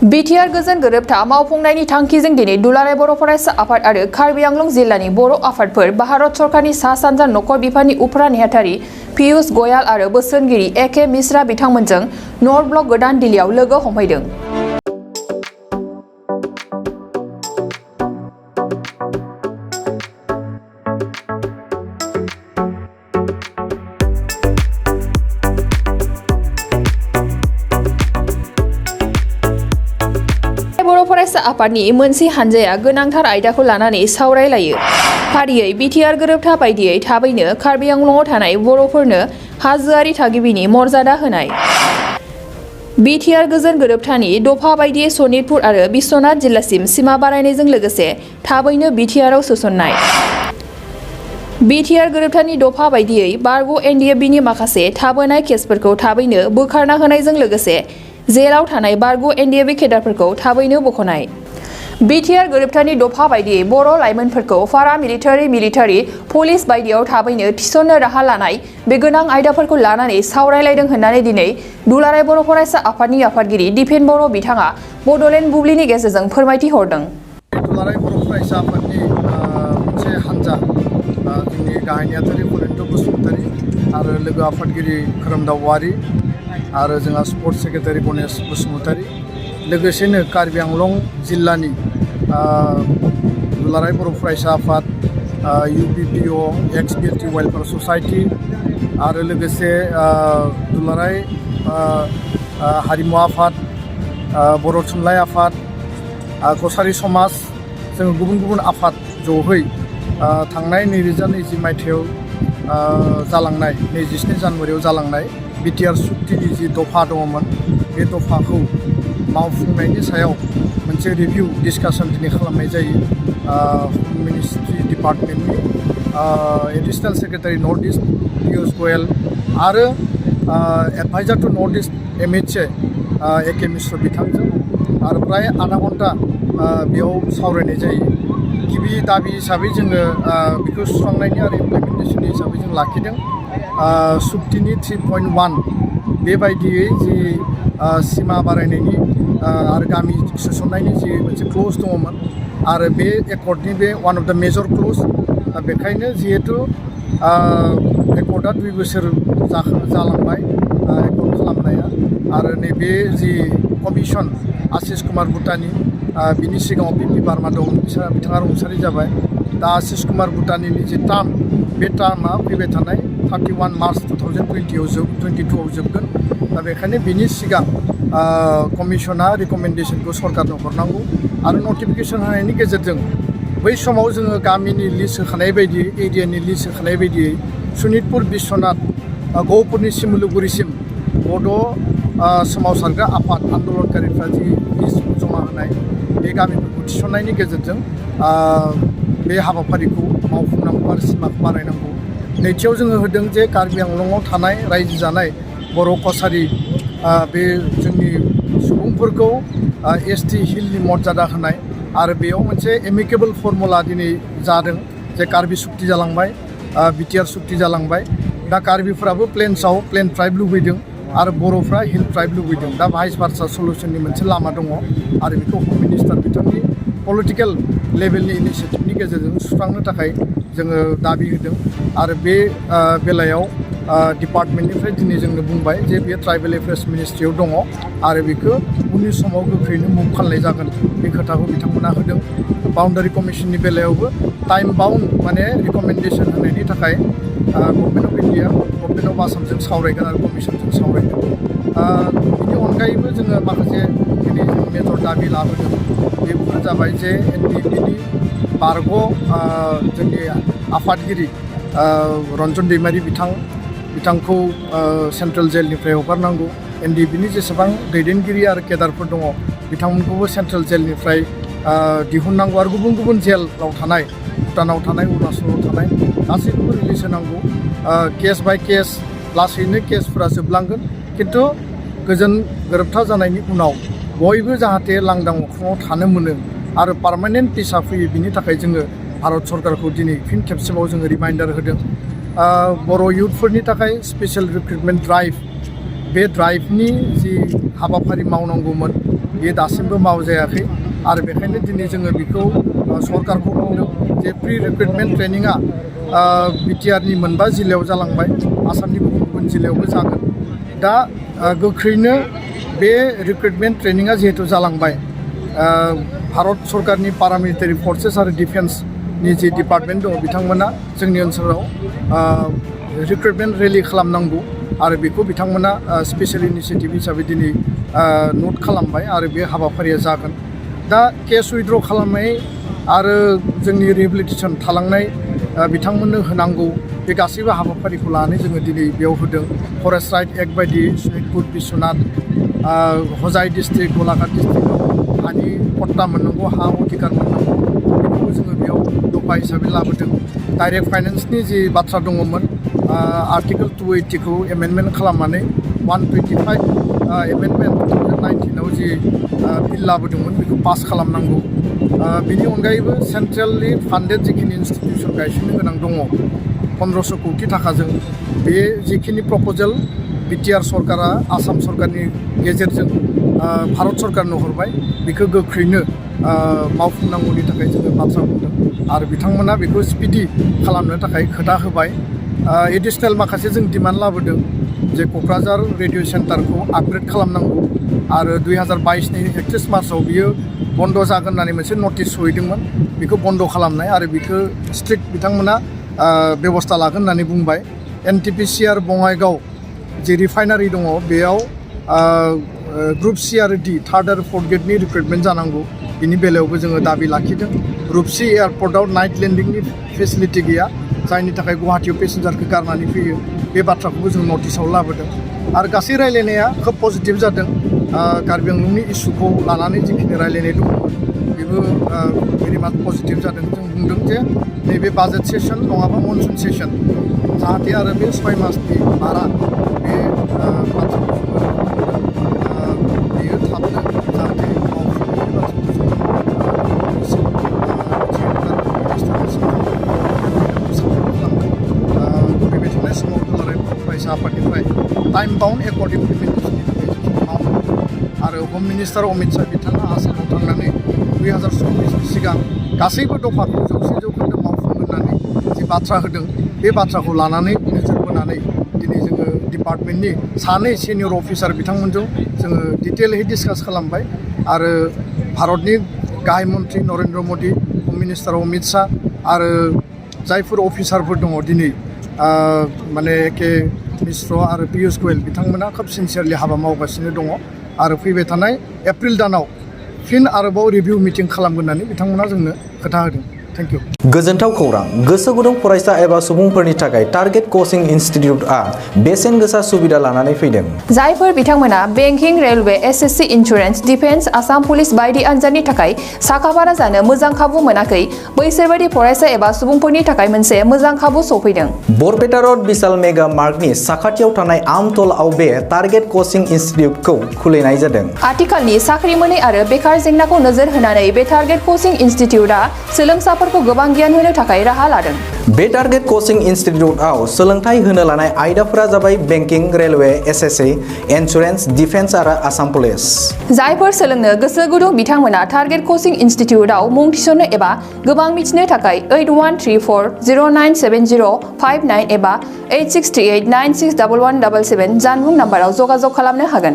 BTR गोजोन गोरोबथा मावफुंनायनि थांखिजों दिनै दुलाराय बर' फरायसा आफाद आरो कार्बि आंलं जिल्लानि बर' आफादफोर भारत सरकारनि सा सानजा नखर बिफाननि उफ्रा नेहाथारि पियुष गयाल आरो बोसोनगिरि ए.के. मिश्रा बिथांमोनजों नर्थ ब्लक गोदान दिल्लीयाव लोगो हमहैदों। बर' फरायसा आफादनि मोनसे हानजाया गोनांथार आयदाखौ लानानै सावरायलायो। फारियै बिटिआर गोरोबथा बायदियै थाबैनो कार्बि आंलंआव थानाय बर'फोरनो हाजोआरि थागिबिनि मर्यादा होनाय, बिटिआर गोजोन गोरोबथानि दफा बायदियै सनितपुर आरो बिश्वनाथ जिल्लासिम सिमा बारायनायजों लोगोसे थाबैनो बिटिआरआव सोसननाय, बिटिआर गोरोबथानि दफा बायदियै बारग' एनडिएफबिनि माखासे थाबोनाय केसफोरखौ थाबैनो बोखारना होनायजों लोगोसे जेलाव थानाय बारग' एनडिएफबि केडारफोरखौ थाबैनो बख'नाय, बिटिआर गोरोबथानि दफा बायदियै बर' लाइमोनफोरखौ पारा मिलिटारि पुलिस बायदियाव थाबैनो थिसननो राहा लानाय बे गोनां आयदाफोरखौ लानानै सावरायलायदों होननानै दिनै दुलाराय बर' फरायसा आफादनि आफादगिरि दिपेन बर' बिथाङा बड'लेण्ड बुब्लिनि गेजेरजों फोरमायथि हरदों। दुलाराय बर' फरायसा आफादनि मोनसे हानजा जोंनि गाहाय नेहाथारि फरेन्द्र बसुमतारी आरो लोगो आफादगिरि खोरोमदाव औवारी आरो जोंहा स्पर्ट्स सेक्रेटारि गणेश बसुमतारी लोगोसेनो कार्बि आंलं जिल्लानि दुलाराय बर' फरायसा आफाद UPPO एक्स बिएलटि वेलफेयार ससाइटि आरो लोगोसे दुलाराय हारिमु आफाद बर' थुनलाइ आफाद कसारी समाज जों गुबुन आफाद जयै थांनाय 2020 मायथाइयाव जालांनाय 27 जानुवारियाव जालांनाय बिटिआर सुक्तिनि जि दफा दङमोन बे दफाखौ मावफुंनायनि सायाव मोनसे रिभिउ डिसकासन दिनै खालामनाय जायो। हम मिनिस्ट्रि डिपार्टमेन्टनि additional secretary North East Piyush Goyal आरो advisor to North East MHA A K. Mishra बिथांजों आरो प्राय आधा घन्टा बेयाव सावरायनाय जायो। गिबि दाबि हिसाबै जोङो बेखौ सुस्रांनायनि आरो इमप्लिमेन्टेसननि हिसाबै जों लाखिदों सुक्तिनि 3.1 बेबायदियै जि सिमा बारायनायनि आरो गामि सोसननायनि जि मोनसे क्लज दङमोन आरो बे एकर्डनि बे वान अफ द मेजर क्लज बेखायनो जिहेतु एकर्डआ 2 बोसोर जालांबाय एकर्ड खालामनाया आरो नैबे जि कमिसन आशिष कुमार भुटानी बिनि सिगाङाव PP बार्मा दं बिथाङा रुंसारि जाबाय। दा आशिष कुमार भुटानीनि जि टार्म बे टार्मआ फैबाय थानाय 31 मार्च 2022आव जोबगोन। दा बेखायनो बिनि सिगां कमिसना रिकमेन्डेसनखौ सरकारनो हरनांगौ आरो नटिफिकेसन होनायनि गेजेरजों बै समाव जोङो गामिनि लिस्ट होखानाय बायदियै एरियानि लिस्ट होखानाय बायदियै सनितपुर बिश्वनाथ गहपुरनि सिमुलुगुरिसिम बड' सोमावसारग्रा आफाद आन्दलनकारिफ्रा जि लिस्ट जमा होनाय बे गामिफोरखौ थिसननायनि गेजेरजों बे हाबाफारिखौ मावफुंनांगौ आरो सिमाखौ बानायनांगौ। नैथियाव जोङो होदों जे कार्बि आंलंआव थानाय रायजो जानाय बर' कसारी बे जोंनि सुबुंफोरखौ ST हिलनि मर्यादा होनाय आरो बेयाव मोनसे एमिकेबल फर्मुला दिनै जादों जे कार्बि सुक्ति जालांबाय बिटिआर सुक्ति जालांबाय। दा कार्बिफ्राबो प्लेन्सआव प्लेन ट्राइब लुबैदों आरो बर'फ्रा हिल ट्राइब लुबैदों। दा भाइस भार्सा सल्युसननि मोनसे लामा दङ आरो बेखौ हम मिनिस्टार बिथांनि पलिटिकेल लेभेलनि इनिसियेटिभनि गेजेरजों सुस्रांनो थाखाय जोङो दाबि होदों आरो बे बेलायाव डिपार्टमेन्टनिफ्राय दिनै जोंनो बुंबाय जे बेयो ट्राइबेल एफेयार्स मिनिस्ट्रियाव दङ आरो बेखौ उननि समाव गोख्रैनो मुभ खालामनाय जागोन बे खोथाखौ बिथांमोना होदों। बाउन्डारि कमिसननि बेलायावबो टाइम बाउन्ड माने रिकमेन्डेसन होनायनि थाखाय government of India government of आसामजों सावरायगोन आरो कमिसनजों सावरायगोन। बेनि अनगायैबो जोङो माखासे दिनै जों मेजर दाबि लाबोदों बेफोर जाबाय जे एनडिएफबिनि बारग' जोंनि आफादगिरि रन्जन दैमारि बिथांखौ सेन्ट्रेल जेलनिफ्राय हगारनांगौ। एनडिएफबिनि जेसेबां दैदेनगिरि आरो केडारफोर दङ बिथांमोनखौबो सेन्ट्रेल जेलनिफ्राय दिहुननांगौ आरो गुबुन जेलाव थानाय भुटानाव थानाय अरुणाचलाव थानाय गासैखौबो रिलिज होनांगौ। केस बाय केस लासैनो केसफोरा जोबलांगोन खिन्थु गोजोन गोरोबथा जानायनि उनाव बयबो जाहाथे लांदां अख्राङाव थानो मोनो आरो पार्मानेन्ट पिसआ फैयो बिनि थाखाय जोङो भारत सरकारखौ दिनै फिन खेबसेबाव जोङो रिमाइन्डार होदों। बर' इयुथफोरनि थाखाय स्पेशल रिक्रुटमेन्ट ड्राइभ बे ड्राइभनि जि हाबाफारि मावनांगौमोन बे दासिमबो मावजायाखै आरो बेखायनो दिनै जोङो बेखौ सरकारखौ बुंदों जे प्रि रिक्रुटमेन्ट ट्रेनिङा बिटिआरनि मोनबा जिल्लायाव जालांबाय आसामनि गुबुन गुबुन जिल्लायावबो जागोन दा गोख्रैनो बे रिक्रुटमेन्ट ट्रेनिङा जिहेतु जालांबाय भारत सरकारनि पारामिलिटारि फर्सेस आरो डिफेन्सनि जि डिपार्टमेन्ट दङ बिथांमोना जोंनि ओनसोलाव रिक्रुटमेन्ट रेलि खालामनांगौ आरो बेखौ बिथांमोना स्पेशेल इनिशिएटिभ हिसाबै दिनै नट खालामबाय आरो बे हाबाफारिया जागोन दा केस उइथड्र खालामनाय आरो जोंनि रिहेबिलिटेसन थालांनाय बिथांमोननो होनांगौ बे गासैबो हाबाफारिखौ लानानै जोङो दिनै बेयाव होदों फरेस्ट राइट एक्ट बायदि सनितपुर बिश्वनाथ हजाइ डिस्ट्रिक्ट गलाघाट डिस्ट्रिक्टआव हानि पट्टा मोननांगौ हा अधिकार मोननांगौ बेखौबो जोङो बेयाव दफा हिसाबै लाबोदों डाइरेक्ट फाइनेन्सनि जि बाथ्रा दङमोन आर्टिकेल 280खौ एमेन्डमेन्ट खालामनानै 125 एमेन्डमेन्ट 2019आव जि बिल लाबोदोंमोन बेखौ पास खालामनांगौ बेनि अनगायैबो सेन्ट्रेलि फान्डेड जिखिनि इन्स्टिटिउसन गायसननो गोनां दङ 1500 कौटि थाखाजों बे जिखिनि प्रप'जेल बिटिआर सरकारा आसाम सरकारनि गेजेरजों भारत सरकारनो हरबाय बेखौ गोख्रैनो मावफुंनांगौनि थाखाय जोङो बाथ्रा बुंदों आरो बिथांमोना बेखौ स्पिडि खालामनो थाखाय खोथा होबाय एडिसनेल माखासे जों डिमान्ड लाबोदों जे क'क्राझार रेडिअ सेन्टारखौ आपग्रेड खालामनांगौ आरो 2022नि 31 मार्चआव बियो बन्द जागोन होननानै मोनसे नटिस सहैदोंमोन बेखौ बन्द खालामनाय आरो बेखौ स्ट्रिक्ट बिथांमोना बेबस्था लागोन होननानै बुंबाय NTPC बङाइगाव जि रिफाइनारि दङ बेयाव ग्रुप C आरो D थार्ड आरो फोर्थ ग्रेडनि रिक्रुटमेन्ट जानांगौ बिनि बेलायावबो जोङो दाबि लाखिदों ग्रुप C एयारपर्टआव नाइट लेन्डिंनि फेसिलिटि गैया जायनि थाखाय गुवाहाटीयाव पेसेन्जारखौ गारनानै फैयो बे बाथ्राखौबो जों नटिसाव लाबोदों आरो गासै रायलायनाया खोब पजिटिभ जादों कार्बि आंलंनि इस्युखौ लानानै जिखिनि रायलायनाय दङमोन बेबो भेरि माच पजिटिभ जादों जों बुंदों जे नैबे बाजेट सेसन नङाबा मनसुन सेसन जाहाथे आरो बे 6 मासनि बारा बे बाथ्राखौ बेयो थाबनो जाहाथे आफादनिफ्राय टाइम बाउन्ड एकर्डिं इमप्लिमेन्टेसननि थाखाय मावो आरो हम मिनिस्टार अमित शाह बिथाङा आसामाव थांनानै 2024नि सिगां गासैबो दफाखौ 100% मावफुंगोन होननानै जि बाथ्रा होदों बे बाथ्राखौ लानानै नोजोर बोनानै दिनै जोङो डिपार्टमेन्टनि सानै सिनियर अफिसार बिथांमोनजों जोङो डिटेलहै डिसकास खालामबाय आरो भारतनि गाहाय मन्त्रि नरेन्द्र मदि हम मिनिस्टार अमित शाह आरो जायफोर अफिसारफोर दङ दिनै माने के मिश्र आरो पियुष गोयल बिथांमोना खोब सिनसियारलि हाबा मावगासिनो दङ आरो फैबाय थानाय एप्रिल दानाव फिन आरोबाव रिभिउ मिटिं खालामगोन होननानै बिथांमोना जोंनो खोथा होदों थेंक इउ गोजोनथाव खौरां गोसो गुदुं फरायसा एबा सुबुंफोरनि थाखाय टारगेट कोचिं इनस्टिट्यूटआ बेसेन गोसा सुबिदा लानानै फैदों जायफोर बिथांमोना banking railway SSC insurance defence Assam police बायदि आनजादनि थाखाय साखाफारा जानो मोजां खाबु मोनाखै बैसोर बायदि फरायसा एबा सुबुंफोरनि थाखाय मोनसे मोजां खाबु सफैदों बरपेटा रोड विशाल मेगा मार्टनि साखाथियाव थानाय आमतलाव बे टारगेट कोचिं इनस्टिट्यूटखौ खुलिनाय जादों आथिखालनि साख्रि मोनै आरो बेकार जेंनाखौ नोजोर होनानै बे टारगेट कोचिं इनस्टिट्यूटआ सोलोंसाफोरखौ गोबां गियान होनो थाखाय राहा लादों बे टारगेट कोचिं इनस्टिट्यूटआव सोलोंथाइ होनो लानाय आयदाफोरा जाबाय banking railway SSC insurance defence आरो आसाम पुलिस जायफोर सोलोंनो गोसो गुदुं बिथांमोना टारगेट कोचिं इनस्टिट्यूटआव मुं थिसननो एबा गोबां मिथिनो थाखाय 8134097059 एबा 8638961177 जानबुं नाम्बाराव जगाजग खालामनो हागोन।